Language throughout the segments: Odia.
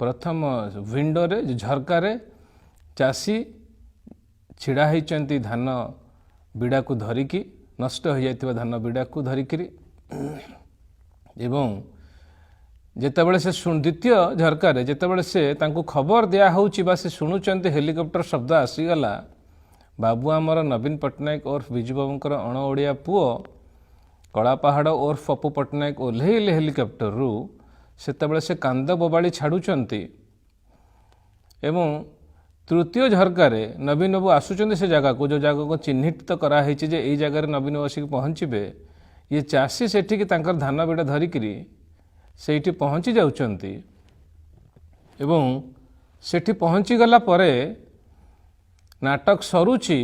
ପ୍ରଥମ ୱିଣ୍ଡୋରେ, ଝରକାରେ ଚାଷୀ ଛିଡ଼ା ହେଇଛନ୍ତି ଧାନ ବିଡ଼ାକୁ ଧରିକି, ନଷ୍ଟ ହୋଇଯାଇଥିବା ଧାନ ବିଡ଼ାକୁ ଧରିକିରି। ଏବଂ ଯେତେବେଳେ ସେ ଦ୍ୱିତୀୟ ଝରକାରେ ଯେତେବେଳେ ସେ ତାଙ୍କୁ ଖବର ଦିଆହେଉଛି ବା ସେ ଶୁଣୁଛନ୍ତି ହେଲିକପ୍ଟର ଶବ୍ଦ ଆସିଗଲା, ବାବୁ ଆମର ନବୀନ ପଟ୍ଟନାୟକ ଓର୍ଫ ବିଜୁବାବୁଙ୍କର ଅଣ ଓଡ଼ିଆ ପୁଅ କଳାପାହାଡ଼ ଓର୍ଫ ପପୁ ପଟ୍ଟନାୟକ ଓହ୍ଲେଇଲେ ହେଲିକପ୍ଟରରୁ, ସେତେବେଳେ ସେ କାନ୍ଦ ବୋବାଳି ଛାଡ଼ୁଛନ୍ତି। ଏବଂ ତୃତୀୟ ଝରକାରେ ନବୀନ ବାବୁ ଆସୁଛନ୍ତି ସେ ଜାଗାକୁ, ଯେଉଁ ଜାଗାକୁ ଚିହ୍ନିତ କରାହେଇଛି ଯେ ଏଇ ଜାଗାରେ ନବୀନ ବାବୁ ଆସିକି ପହଞ୍ଚିବେ। ଇଏ ଚାଷୀ ସେଠିକି ତାଙ୍କର ଧାନ ବିଡ଼ା ଧରିକିରି ସେଇଠି ପହଞ୍ଚି ଯାଉଛନ୍ତି ଏବଂ ସେଠି ପହଞ୍ଚିଗଲା ପରେ ନାଟକ ସରୁଛି।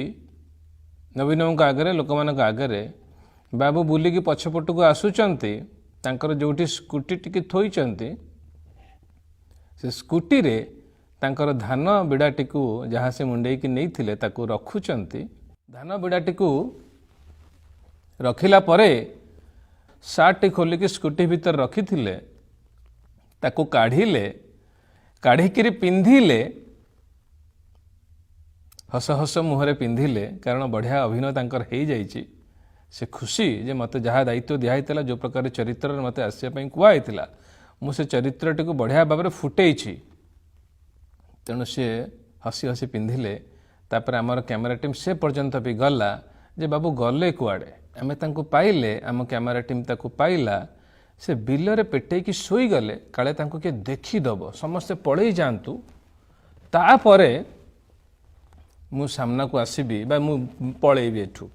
ନବୀନ ବାବୁଙ୍କ ଆଗରେ, ଲୋକମାନଙ୍କ ଆଗରେ ବାବୁ ବୁଲିକି ପଛପଟକୁ ଆସୁଛନ୍ତି। ତାଙ୍କର ଯେଉଁଠି ସ୍କୁଟି ଟିକେ ଥୋଇଛନ୍ତି, ସେ ସ୍କୁଟିରେ ତାଙ୍କର ଧାନ ବିଡ଼ାଟିକୁ, ଯାହା ସେ ମୁଣ୍ଡେଇକି ନେଇଥିଲେ, ତାକୁ ରଖୁଛନ୍ତି। ଧାନ ବିଡ଼ାଟିକୁ ରଖିଲା ପରେ ସାର୍ଟଟି ଖୋଲିକି ସ୍କୁଟି ଭିତରେ ରଖିଥିଲେ, ତାକୁ କାଢ଼ିଲେ, କାଢ଼ିକିରି ପିନ୍ଧିଲେ, ହସ ହସ ମୁହଁରେ ପିନ୍ଧିଲେ, କାରଣ ବଢ଼ିଆ ଅଭିନୟ ତାଙ୍କର ହେଇଯାଇଛି। ସେ ଖୁସି ଯେ ମୋତେ ଯାହା ଦାୟିତ୍ୱ ଦିଆହେଇଥିଲା, ଯେଉଁ ପ୍ରକାର ଚରିତ୍ରରେ ମୋତେ ଆସିବା ପାଇଁ କୁହାହେଇଥିଲା, ମୁଁ ସେ ଚରିତ୍ରଟିକୁ ବଢ଼ିଆ ଭାବରେ ଫୁଟେଇଛି। ତେଣୁ ସିଏ ହସି ହସି ପିନ୍ଧିଲେ। ତାପରେ ଆମର କ୍ୟାମେରା ଟିମ୍ ସେ ପର୍ଯ୍ୟନ୍ତ ବି ଗଲା ଯେ ବାବୁ ଗଲେ କୁଆଡ଼େ। ଆମେ ତାଙ୍କୁ ପାଇଲେ, ଆମ କ୍ୟାମେରା ଟିମ୍ ତାକୁ ପାଇଲା। ସେ ବିଲରେ ପେଟେଇକି ଶୋଇଗଲେ, କାଳେ ତାଙ୍କୁ କିଏ ଦେଖିଦେବ। ସମସ୍ତେ ପଳେଇ ଯାଆନ୍ତୁ, ତାପରେ ମୁଁ ସାମ୍ନାକୁ ଆସିବି ବା ମୁଁ ପଳେଇବି ଏଠୁ।